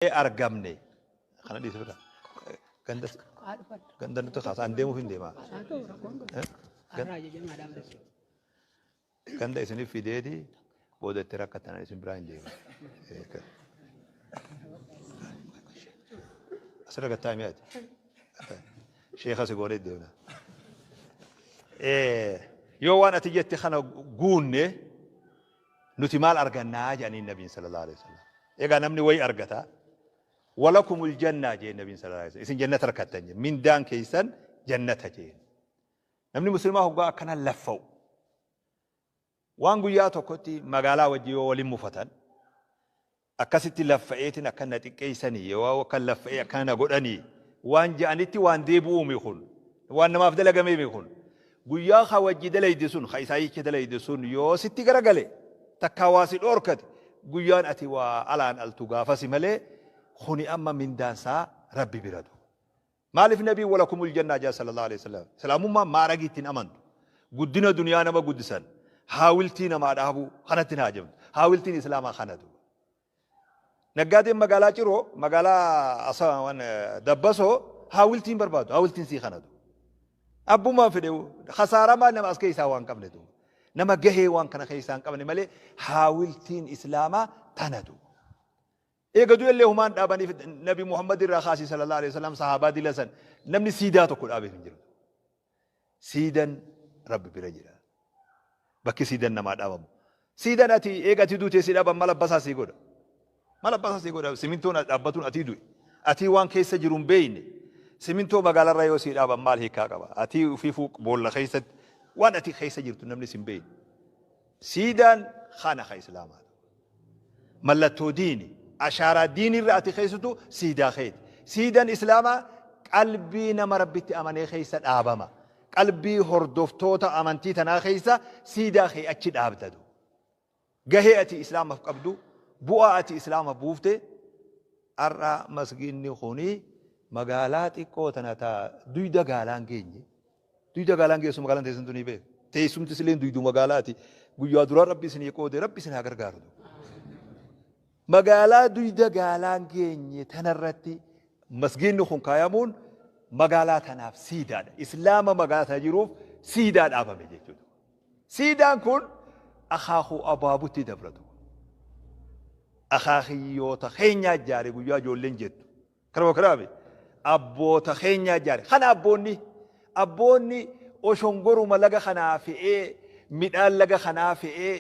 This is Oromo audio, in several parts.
Argamne kana dhiisi bira ganda ganda nutti kaasa an deemuuf hin deemaa. Ganda isiniif fideeti booda itti rakkatan isin biraa hin deema. Asirra gattaa mi'aati. Sheeka si goonee deemna. Yoo waan ati jette kana guunne nuti maal argannaa jedhaniin nabiin sallallahu alaihi wasallam. Egaa namni wayi argata. Walakumul jannaa jeen nabiin sallallahu alaihi wasallam. Isin jannata argattan jeen. Mindaan keessan jannata jeen. Namni muslimaa hoggaa akkana laffa'u. Waan guyyaa tokkotti magaalaa wajji yoo waliin mufatan akkasitti laffa'eetiin akka na xiqqeessanii yoo akka laffa'ee akkana na godhanii waan je'anitti waan deebi'uumi kun. Waan namaaf dalagameemi kun. Guyyaa ka wajji dalayde sun ka isaa jecha dalayde sun yoo sitti garagale takkaa waa si dhoorkate guyyaan ati waa alaan altu gaafasi malee kuni amma mindaan isaa Rabbi bira du. Maaliif nabiin walakumul jannaa jaa sallallahu alaihi wasallam. Islaamummaan maaragii ittiin amantu. Guddina duniyaa nama guddisan. Haawiltii namaa dhaabuu kanatti hin haajamtu. Haawiltiin islaamaa kanatu. Naggaadeen magaalaa Ciroo, magaalaa Dabbasoo haawiltii hin barbaadu. Haawiltiin sii kanatu. Abbummaan fedhe kasaaramaa nama as keessaa waan qabne duuba. Nama gahee waan kana keessaa hin qabne malee haawiltiin islaamaa tanatu. Eega du'ellee humaan dhaabaniif Nabi Muhammad irraa kaasii sallallahu alaihi wasallam sahaabaa dila san namni siidaa tokko dhaabeef hin jiru. Siidan Rabbi bira jira. Bakki siidan namaa dhaabamu. Siidan ati eega ati duutee si dhaaban mala basaa sii godha. Mala basaa sii godha. Simintoon dhaabbatuun atii du'e. Atii waan keessa jiru hin beekne. Simintoo magaalarra yoo sii dhaaban maal hiikaa qaba? Atii ofiifuu boolla keessatti waan ati keessa jirtu namni si hin beekne. Siidaan kana ka Islaamaa. Mallattoo diini. Ashaaraa diinirra ati keessattu siidaa keeti. Siidan Islaamaa qalbii nama Rabbitti amanee keessa dhaabama. Qalbii hordoftoota amantii tanaa keessa siidaa kee achi dhaabdadu. Gahee ati Islaamaaf qabdu, bu'aa ati Islaamaaf buufte, har'a masgiinni kuni magaalaa xiqqoo tana ta duyda gaalaan geenye. Duyda gaalaan geessu magaalaan teessan tuni beek. Teessumti silleen duydu magaalaati. Guyyaa duraa Rabbi isinii qoode Rabbi isin haa gargaaru. Magaalaa duyda gaalaan geenye tanarratti masgiinni kun kaayamuun magaalaa tanaaf siidaadha. Islaama magaalaa tana jiruuf siidaa dhaabame jechuudha. Siidaan kun akaakuu abaabutti dabratu. Akaakiyyoota keenyaa ijaare guyyaa ijoolleen jettu. Kanuma kanaami abboota keenyaa ijaare. Kana abboonni abboonni oshongoruma laga kanaa fe'ee midhaan laga kanaa fe'ee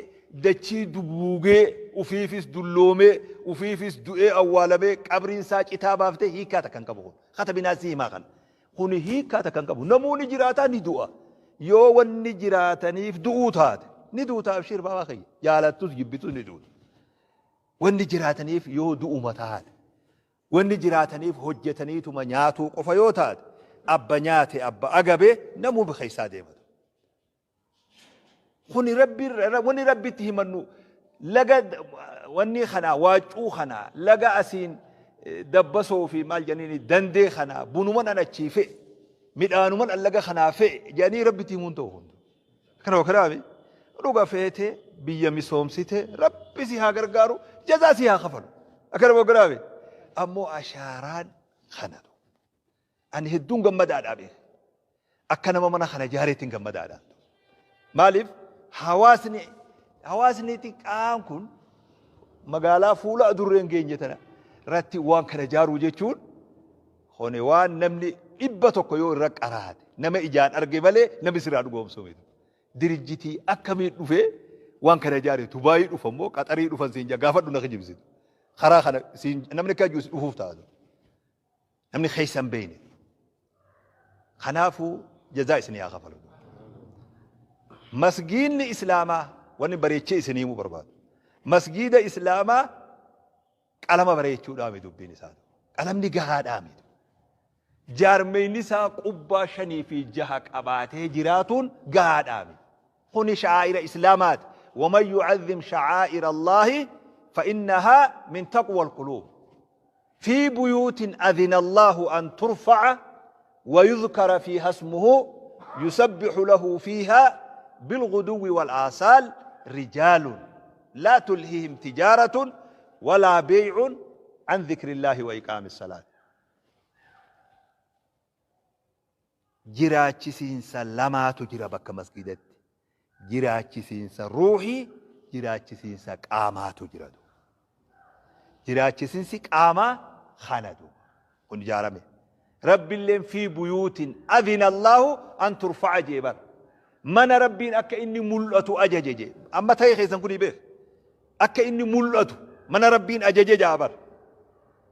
dachii duguugee ufiifis dulloomee ufiifis du'ee awwaalamee qabriin isaa citaa baaftee hiikaa takka hin qabu kun. Katabinaa si himaa kana. Kun hiikaa takka hin qabu. Namuu ni jiraataa ni du'a. Yoo wanni jiraataniif du'uu taate ni duuta abshiir baabaa kiyya. Jaalattus jibbitus ni duuta. Wanni jiraataniif yoo du'uma taate. Wanni jiraataniif hojjetaniituma nyaatuu qofa yoo taate abba nyaate abba agabe namuu keessaa deematu. Kuni rabbi wanni rabbitti himannu laga wanni kana waaccuu kana laga asiin dabbasoo fi maal jedhaniini dandee kana bunuman an achii fe'e midhaanuman an laga kanaa fe'e jedhanii rabbitti himuun ta'u hundi. Kana kanaami dhuga feete biyya misoomsite rabbi si haa gargaaru jazaa si haa kafalu. Akkana kanaami ammoo ashaaraan kanatu. Ani hedduun gammadaadhaa beeka. Akka nama mana kana ijaareetiin gammadaadhaan. Maaliif hawaasni xiqqaan kun magaalaa fuula adurreen geenye tana irratti waan kana ijaaruu jechuun kuni waan namni 100 yoo irra qaraate nama ijaan arge malee namni sirraa dhugoomsuu miti. Dirijjitii akkamii dhufee waan kana ijaare Dubaayii dhufa immoo Qaxarii dhufan siin jaa gaafadhu na kijibsitu. Karaa kana siin namni akka jiru dhufuuf ta'a. Namni keessa hin beekne. Kanaafuu jazaa isinii haa kafalu. Masgiinni Islaamaa wanni bareechee isinii himuu barbaadu. Masgiida Islaamaa qalama bareechuudhaa miti dubbiin isaa. Qalamni gahaadhaa miti. Jaarmeyni isaa qubbaa 5 fi 6 qabaatee jiraatuun gahaadhaa miti. Kuni sha'aa'ira Islaamaati. Waman yu'azzim sha'aa'ira Allaahi fa'innahaa min taqwal quluub. Fii buyuutin adhina Allaahu an turfa'a wayudhkara fiihaa ismuhu yusabbihu lahu fiihaa bilghuduwwi wal aasaal rijaalun laa tulhihim tijaaratun walaa beey'un an dhikrillaahi wa iqaami salaat. Jiraachisiinsa lamaatu jira bakka masgidatti. Jiraachisiinsa ruuhii, jiraachisiinsa qaamaatu jira. Jiraachisiinsi qaamaa kana duuba. Kun ijaarame. Rabbilleen fi buyuutin adhina Allaahu an turfa'a jee bar. Mana Rabbiin akka inni mul'atu ajaje jee. Amma ta'e keessan kuni beek. Akka inni mul'atu mana Rabbiin ajaje jaa bar.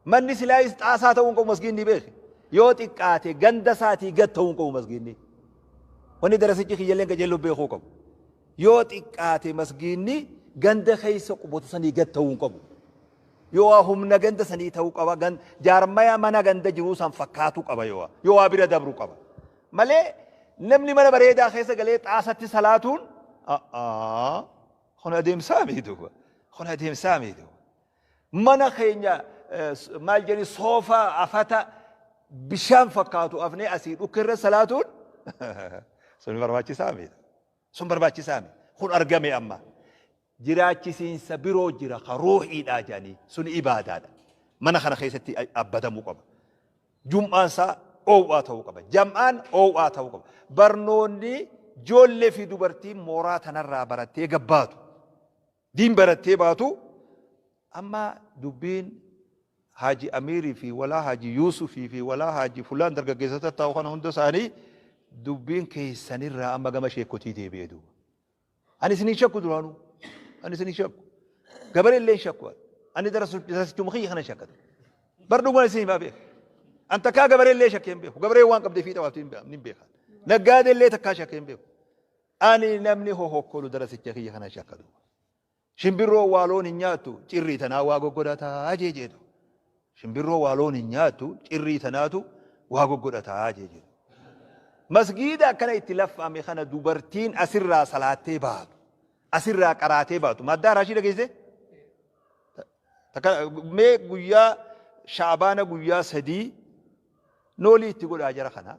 Manni silaayis xaasaa ta'uu hin qabu masgiinni beeki. Yoo xiqqaate ganda isaatii gad ta'uu hin qabu masgiinni. Wanni darasichi kiyyalleen qajeelloo beekuu qabu. Yoo xiqqaate masgiinni ganda keessa qubatu sanii gad ta'uu hin qabu. Yoo waa humna ganda sanii ta'uu qaba jaarmaya mana ganda jiruu san fakkaatuu qaba yoo waa bira dabru qaba. Malee namni mana bareedaa keessa galee xaasatti salaatuun kun adeemsaa miti duuba. Kun adeemsaa miti duuba. Mana keenya maal jedhani soofaa afata bishaan fakkaatu afnee asii dhukke irra salaatuun sun barbaachisaa miti. Sun barbaachisaa miti. Kun argame amma. Jiraachisiinsa biroo jira ka ruuhiidhaa jedhanii sun ibaadaadha. Mana kana keessatti abbadamuu qaba. Jum'aan isaa oow'aa ta'uu qaba. Jam'aan oow'aa ta'uu qaba. Barnoonni ijoollee fi dubartiin mooraa tanarraa barattee gabbaatu. Diin barattee baatu amma dubbiin Haaji Amiirii fi walaa Haaji Yuusufii fi walaa Haaji Fulaan dargaggeessa tattaa'u kana hunda isaanii dubbiin keessanirraa amma gama sheekotii deebi'ee duuba. Ani isin hin shakku duraanuu. Ani isin hin shakku. Gabaree illee hin shakku. Ani darasichuma kiyya kana hin shakkatu. Bar dhugumaan isin himaa beeka. An takkaa gabaree illee shakkee hin beeku. Gabaree waan qabdee fiixa baaftuu hin beeka. Naggaadee illee takkaa shakkee hin beeku. Ani namni hohokkolu darasicha kiyya kana shakka duuba. Shimbirroo waa loon hin nyaattu cirrii tanaa waa goggodhataa jee jeetu. Shimbirroo waa loon hin nyaattu cirrii tanaatu waa goggodhataa jee jeetu. Masgiida akkana itti laffame kana dubartiin asirraa salaattee baatu. Asirraa qaraatee baatu. Maddaa raashii dhageessee? Takka mee guyyaa shaabaana guyyaa 3 noolii itti godhaa jara kana.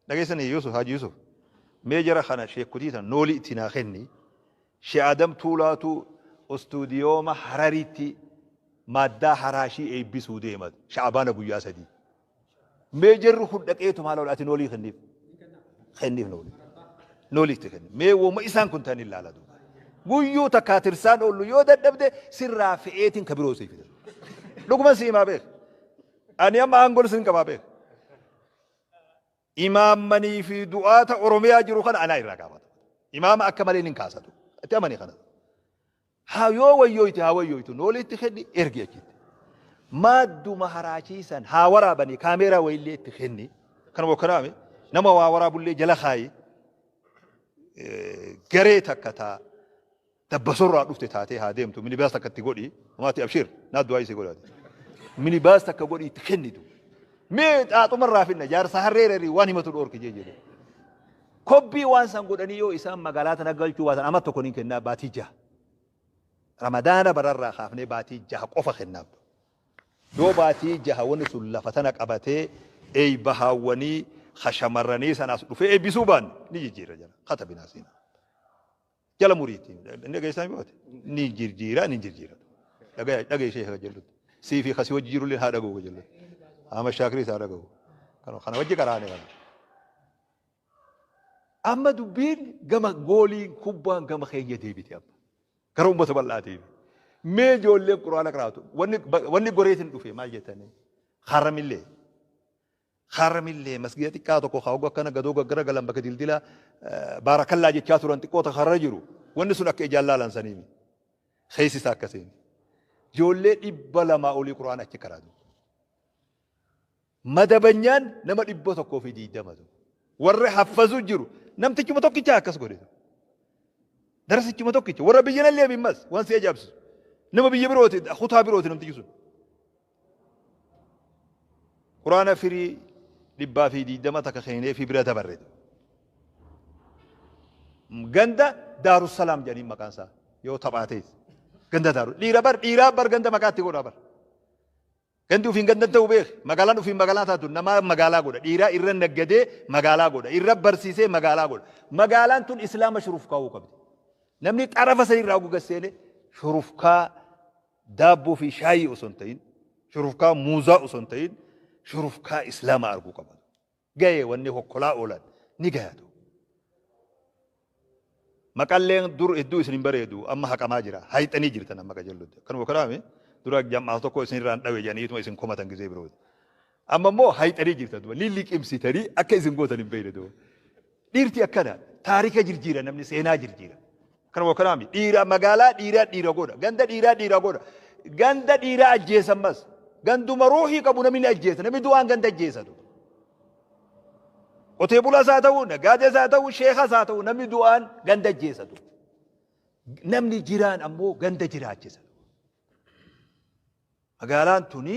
Dhageessanii Yusuf Haji Yusuf mee jara kana sheekkutii tan noolii itti naa kenni. Shee Adam Tuulaatu ustuudiyooma Harariitti maaddaa haraashii eebbisuu deema sha'abaana guyyaa 3. Mee jarri kun dhaqeetu maal ati noolii kenniif? Kenniif noolii. Noolii itti kenni. Mee wooma isaan kun ta'an ilaala duuba. Guyyuu takkaa tirsaan oollu yoo dadhabde sirraa fe'eetiin ka biroo sii fida. Dhuguma si himaa beek. Ani amma aangoon sin qabaa beek. Imaammanii fi du'aata Oromiyaa jiru kana anaa irraa gaafata. Imaama akka malee hin kaasatu. Itti amani kana. Haa yoo wayyooyte haa wayyooytu noolii itti kenni ergi achitti. Maadduma haraachiisan haa waraabanii kaameeraa wayillee itti kenni. Kanuma kanaame nama waa waraabullee jala kaayi. Garee takka taa Dabbasorraa dhufte taatee haa deemtu minibaas takka itti godhi maati abshir naa du'aa isii godhaati. Minibaas takka godhi itti kennitu. Mee xaaxumarraa finna jaarsa harree reerii waan himatu dhoorki jee jedhe. Kobbii waan san godhanii yoo isaan magaalaa tana galchuu baatan amma tokko niin kennaa baatii 6. Ramadaana bararraa kaafnee baatii 6 qofa kennaaf. Yoo baatii jaha wanni sun lafa tana qabatee eeyba haawwanii ka shamarranii sanaas dhufee eebbisuu baanne ni jijjiirra jala. Katabinaa siinaa. Jala muriitti. Inni dhageessaa hin baate. Ni jirjiira ni jirjiira. Dhagaya dhagaye ishee kajellutti. Sii fi kasii wajji jirullee haa dhaga'u kajellutti. Ahmad Shaakiriis haa dhaga'u. Kana wajji qaraane kana. Amma dubbiin gama gooliin kubbaan gama keenya deebite amma. Gara uummata bal'aa deebi. Mee ijoolleen quraana qiraatu. Wanni goreetiin dhufe maal jettanii? Haramillee. Haramillee masgiida xiqqaa tokko haa hogga akkana gadoo gaggara galan bakka dildila baarakallaa jechaa turan xiqqoo takka harara jiru. Wanni sun akka ijaan laalan saniimi. Keessi isaa akkasiin. Ijoollee 200 olii quraana achi karaatu. Madabanyaan nama 120. Warri haffazu jiru namtichuma tokkicha akkas godhe. Darasichuma tokkicha warra biyyanallee mimmas waan si ajaa'ibsiisu. Nama biyya birooti kutaa birooti namtichi sun. Quraana firii 120 takka kennee fi bira dabarre. Ganda Daarussalaam jedhanii maqaan isaa yoo taphaatees. Ganda Daaru dhiira bar dhiiraa bar ganda maqaa itti godhaa bar. Gandi ofiin ganda ta'u beek magaalaan ofiin magaalaa taatu namaa magaalaa godha dhiiraa irra naggadee magaalaa godha irra barsiisee magaalaa godha. Magaalaan tun islaama shurufkaa'uu qabdi. Namni xarafa sanirraa goga seene shurufkaa daabboo fi shaayii osoo hin ta'in Shurufkaa muuzaa osoo hin ta'in shurufkaa Islaamaa arguu qaba. Ga'ee wanni hokkolaa oolan ni gayatu. Maqalleen dur hedduu isin hin bareedu amma haqamaa jira. Hayxanii jirtan amma qajeellutti. Kanuma kanaami dura jam'aa tokko isin irraan dhawe jedhaniituma isin komatan gizee birooti. Amma immoo hayxanii jirtan duba lilliqimsitanii akka isin gootan hin beekne duba. Dhiirti akkana taarika jirjiira namni seenaa jirjiira. Kanuma kanaami dhiira magaalaa dhiiraa dhiira godha ganda dhiiraa dhiira godha ganda dhiiraa ajjeesan mas ganduma ruuhii qabu namni ni ajjeesa namni du'aan ganda ajjeesatu. Qotee bulaas haa ta'u nagaadees haa ta'u sheekas haa ta'u namni du'aan ganda ajjeesatu. Namni jiraan ammoo ganda jiraachisa. Magaalaan tuni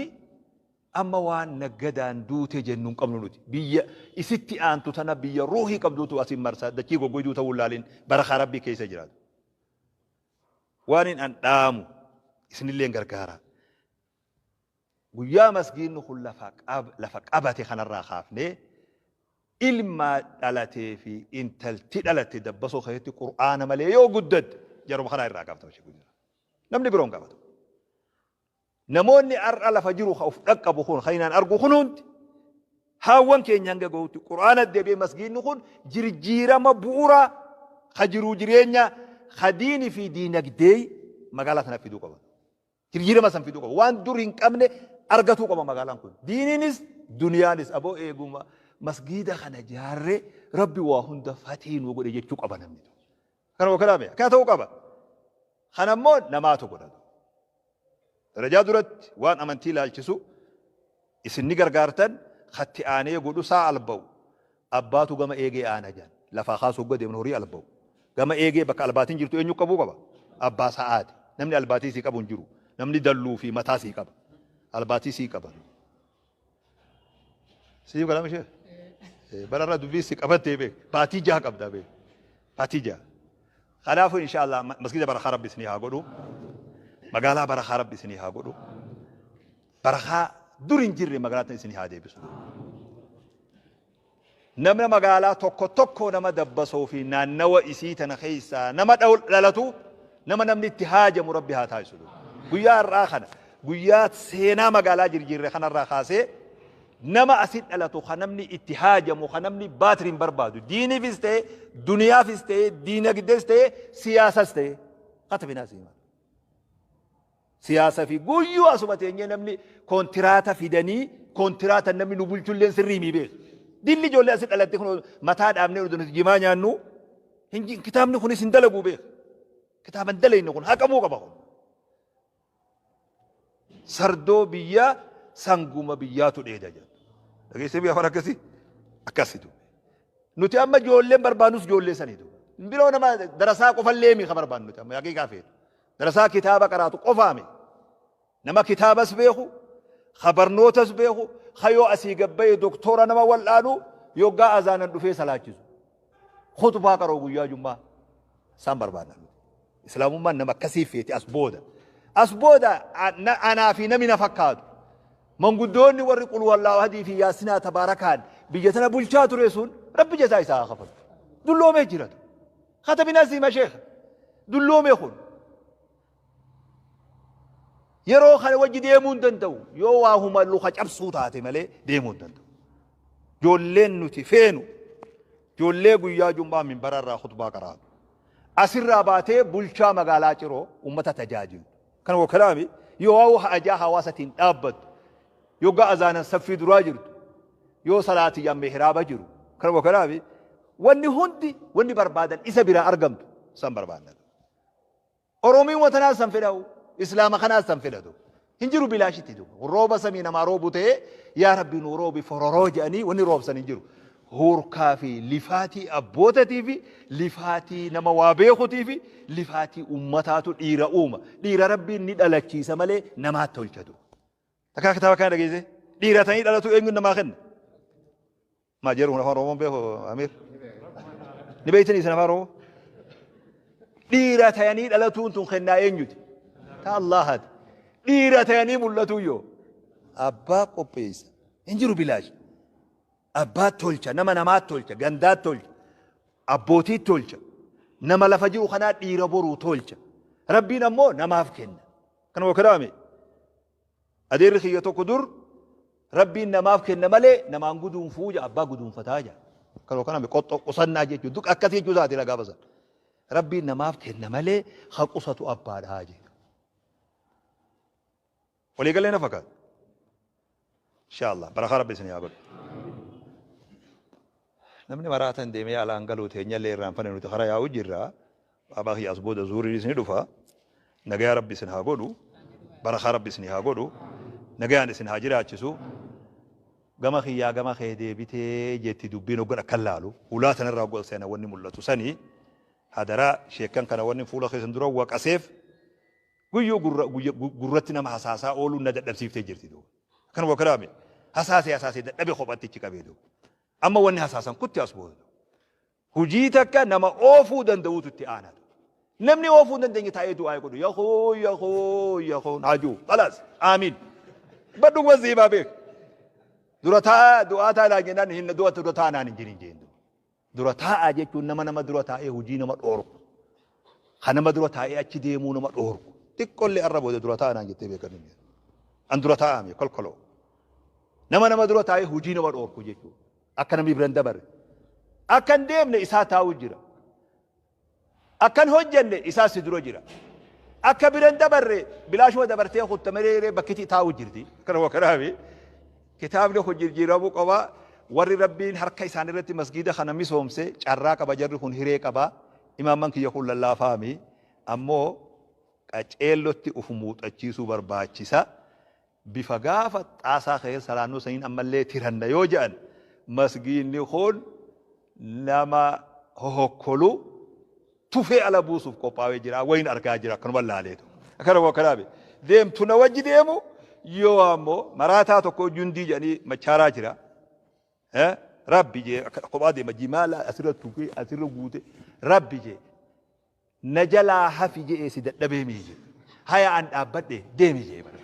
amma waan naggadaan duute jennu hin qabnu nuti. Biyya isitti aantu tana biyya ruuhii qabduutu asiin marsa dachii goggoyduu ta'uu laalin barakaa rabbii keessa jiraatu. Waan hin an dhaamu isinilleen gargaara. Guyyaa masgiinni kun lafa qabate kanarraa kaafnee ilma dhalatee fi intalti dhalatte dabbasoo keessatti qur'aana malee yoo guddatte jaruma kanaa irraa gaafatama ishee guddina. Namni biroo hin gaafatamu. Namoonni har'a lafa jiru ka of dhaqqabu kun kan inaan argu kun hundi haawwan keenya hanga gahutti qur'aana deebi'ee masgiinni kun jirjiirama bu'uuraa ka jiruu jireenya ka diinii fi diinagdee magaalaa tana fiduu qaba. Jirjiirama san fiduu qaba. Waan dur hin qabne argatuu qaba magaalaan kun. Diiniinis duniyaanis aboo eeguma masgiida kana jaarree rabbi waa hunda fatii nu godhe jechuu qaba namni tokko. Kana kalaame akkana ta'uu qaba. Kana immoo namaatu godhatu. Darajaa duratti waan amantii ilaalchisu isin ni gargaartan katti aanee godhu saa alba'u. Abbaatu gama eegee aana jedhan. Lafaa kaasuu hogga deeman horii alba'u. Gama eegee bakka albaatiin jirtu eenyu qabuu qaba? Abbaa sa'aati. Namni albaatii sii qabu hin jiru. Namni dalluu fi mataa sii qaba. Albaatii sii qaba. Siif galama ishee? Bararra dubbii si qabattee beek. Baatii jaha qabda beek. Baatii jaha. Kanaafuu insha Allah masgida barakaa rabbi isinii haa godhu. Magaalaa barakaa rabbi isinii haa godhu. Barakaa dur hin jirre magaalaa tana isinii haa deebisu. Namna magaalaa tokko tokko nama dabbasoo fi naannawa isii tana keessaa nama dhalatu nama namni itti haajamu rabbi haa taasisu. Guyyaa har'aa kana guyyaa seenaa magaalaa jirjiirre kanarraa kaasee nama asit dhalatu ka namni itti haajamu ka namni baatiriin barbaadu diiniifis ta'e duniyaafis ta'e diinagdees ta'e siyaasas ta'e katabinaa siimaa. Siyaasa fi guyyuu asuma teenyee namni koontiraata fidanii koontiraata namni nu bulchulleen sirrii mii beeku. Dilli ijoollee asi dhalatte kun mataa dhaabnee nuti jimaa nyaannu kitaabni kunis hin dalaguu beeku. Kitaaba hin dalayne kun haqamuu qaba kun. Sardoo biyyaa sanguma biyyaatu dheeda jedhu. Dhageessee biyya afaan akkasii? Akkasitu. Nuti amma ijoolleen barbaannus ijoollee saniitu. Biroo nama darasaa qofallee mii ka barbaannu nuti amma haqiiqaa feetu. Darasaa kitaaba qaraatu qofaami. Nama kitaabas beeku, ka barnootas beeku, ka yoo asii gabbaye doktora nama wal'aanu yoggaa azaanan dhufee salaachisu. Khutbaa qaroo guyyaa jummaa isaan barbaanna. Islaamummaan nama akkasii feeti as booda. As booda anaa fi nami na fakkaatu. Manguddoonni warri qul wallaahu ahadii fi yaasinaa tabaarakaan biyya tana bulchaa ture sun rabbi jazaa isaa haa kafalu. Dulloomee jiratu. Katabinaa siima sheekha. Dulloomee kun. Yeroo kana wajji deemuu hin danda'u. Yoo waa huma luka cabsuu taate malee deemuu hin danda'u. Ijoolleen nuti feenu ijoollee guyyaa jum'aa minbara irraa khutbaa qaraatu. Asirraa baatee bulchaa magaalaa Ciroo uummata tajaajilu. Kana wakalaami yoo hajaa hawaasatiin dhaabbattu yoggaa azaanan saffii duraa jirtu yoo salaatiyyaan mihraaba jiru. Kana wakalaami wanni hundi wanni barbaadan isa biraa argamtu san barbaadna. Oromiin tanaas san fedha'u, Islaama kanaas san fedhatu. Hin jiru bilaashitti duuba. Rooba samii namaa roobu ta'ee yaa Rabbi nu roobi fororoo jedhanii wanni roobsan hin jiru. Huurkaa fi lifaatii abbootatii fi lifaatii nama waa beekutii fi lifaatii ummataatu dhiira uuma. Dhiira Rabbiin ni dhalachiisa malee namaatti tolchatu. Takkaa kitaaba kana dhageesse? Dhiira ta'anii dhalatu eenyuun namaa kenna? Maa jedhu kun afaan Oromoon beeku Amiir? Ni beektanii isin afaan Oromoo? Dhiira tayanii dhalatuun tun kennaa eenyuti? Ta Allahaati. Dhiira tayanii mul'atuu yoo? Abbaa qopheessa. Hin jiru bilaash. Abbaa tolcha, nama namaa tolcha, gandaa tolcha, abbootii tolcha, nama lafa jiru kanaa dhiira boruu tolcha. Rabbiin ammoo namaaf kenna. Kanuma kalaame. Adeerri kiyya tokko dur rabbiin namaaf kenna malee namaan guduunfuu jaa abbaa guduunfataa jaa. Kanoo kana qoxxoo qusannaa jechuun duk akkasii jechuu isaati la gaafa san. Rabbiin namaaf kenna malee ha qusatu abbaadhaa jee. Walii galee na fakkaata. Inshallah barakaa rabbi isin haa godhu. Namni maraatan deemee alaan galuu teenyallee irraanfanne nuti kara yaa'u jirra. Baabaa kiyya as booda zuuriin isin dhufa. Nagayaa rabbi isin haa godhu. Barakaa rabbi isin haa godhu. Nagayaan isin haa jiraachisu. Gama kiyyaa gama kee deebitee jetti dubbiin hoggan akkan laalu. Hulaa tanarraa hoggan seena wanni mul'atu sanii. Hadaraa sheekkan kana wanni fuula keessan dura waqaseef guyyuu gurratti nama hasaasaa ooluun na dadhabsiiftee jirti duuba. Akkanuma karaame hasaasee hasaasee dadhabe kophatti ichi qabee duuba. Amma wanni hasaasan kutti as booda. Hujii takka nama oofuu danda'uutu itti aanaa. Namni oofuu hin dandeenye taa'ee du'aa godhu. Yahoo yahoo yahoo haajuu. Khalaas aamiin. Badhuma ziibaa beek. Dura taa'aa du'aa taa'aa jennaan hin du'a dura taa'aa naan hin jirin jeen. Dura taa'aa jechuun nama nama dura taa'ee hojii nama dhoorku. Kan nama dura taa'ee achi deemuu nama dhoorku. Xiqqollee arra booda dura taa'aa naan jettee beekan hin jiru. An dura taa'aa mi kolkoloo. Nama nama dura taa'ee hojii nama dhoorku jechuudha. Akka namni bira hin dabarre. Akka hin deemne isaa taa'u jira. Akka hin hojjenne isaa si dura jira. Akka bira hin dabarre bilaashuma dabartee kutta malee bakki taa'u jirti. Kana kanaafi kitaabni kun jijjiiramuu qaba. Warri rabbiin harka isaan irratti masgiida kana misoomse carraa qaba jarri kun hiree qaba. Imaamman kiyya kun lallaafaami. Ammoo qaceellotti uf muuxachiisuu barbaachisa. Bifa gaafa xaasaa keessa salaannoo saniin ammallee tiranna yoo jedhan masgiinni kun nama hohokkolu tufee ala buusuuf qophaa'ee jira. Wayin argaa jira akkanuma laaleetu. Akkanuma akkanaabe. Deemtu na wajji deemu yoo ammoo maraataa tokko jundii jedhanii machaaraa jira. Rabbi jee kophaa deema jimaala asirra tufee asirra guute rabbi jee na jalaa hafi jee si dadhabee mii jee. Haya an dhaabbadhe deemi jee bara.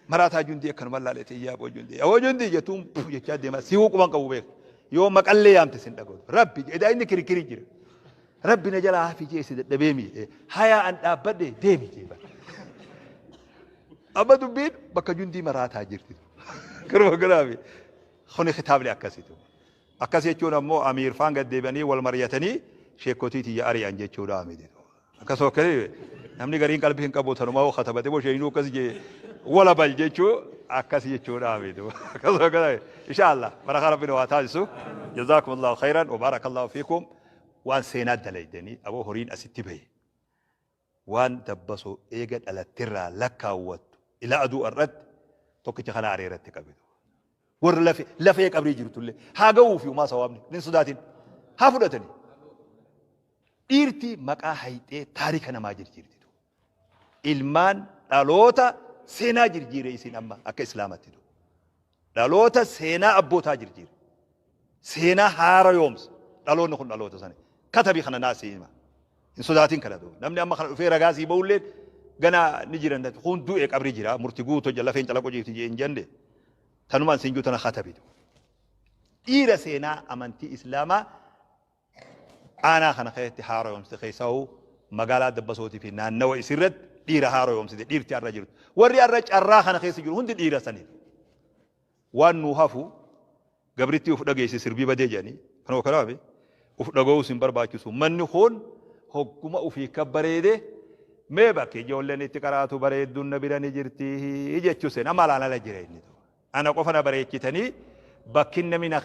Maraataa jundii akkanuma laaleete yaa boo jundii. Aboo jundii jettuun jechaa deema si quban qabu beeku. Yoo maqallee yaamte sin dhaga'u. Rabbi edaa inni kirikiri jira. Rabbi na jalaa hafi jee si dadhabee mii. Haya an dhaabbadhe deemi jee bara. Amma dubbiin bakka jundii maraataa jirti. Kanuma kanaafi kuni kitaabni akkasitu. Akkas jechuun ammoo amiirfaan gad deebi'anii wal mari'atanii sheekotii tiyya ari'an jechuudha miti. Akkasuma akkasii namni gariin qalbii hin qabu tanumaa katabate boo sheeynuu akkas jee wala bal jechuu akkas jechuudha miti. Akkasuma akkasii insha Allah barakaa rabbi nu haa taasisu. Jazaakumullahu khayran wa barakallahu fiikum. Waan seenaa dalaydanii aboo horiin asitti bahe. Waan dabbasoo eega dhalattirraa lakkaawwattu ila aduu irratti tokkicha kana areeratti qabitu. Warra lafee qabrii jirtullee haa ga'uu fi umaa sawaabni hin sodaatin haa fudhatanii. Dhiirti maqaa hayxee taarika namaa jirjiirtitu. Ilmaan dhaloota seenaa jirjiire isin amma akka islaamatti. Dhaloota seenaa abbootaa jirjiire. Seenaa haara yoomsa. Dhaloonni kun dhaloota sani. Katabii kana naa siima. Hin sodaatin kana duuba. Namni amma kana dhufee ragaa sii ba'ullee gana ni jiran kun du'e qabri jira murti guutuu jala lafeen calaqoo jirti jee hin jenne. Tanumaan siin jiru tana katabitu. Dhiira seenaa amantii islaamaa aanaa kana keessatti haara yoomsite keessaa magaalaa Dabbasootii fi naannawa isirratti dhiira haara yoomsite dhiirti har'a jirtu. Warri har'a carraa kana keessa jiru hundi dhiira saniif. Waan nuu hafu gabritti uf dhageesse sirbii badee jedhanii kanuma kanaafi uf dhaga'uus hin barbaachisu. Manni kun hogguma ufii kabbareede mee bakki ijoolleen itti qaraatu bareedduun na bira ni jirti jechuu seen amma alaan ala jira inni. Ana qofa na bareechitanii bakki namni na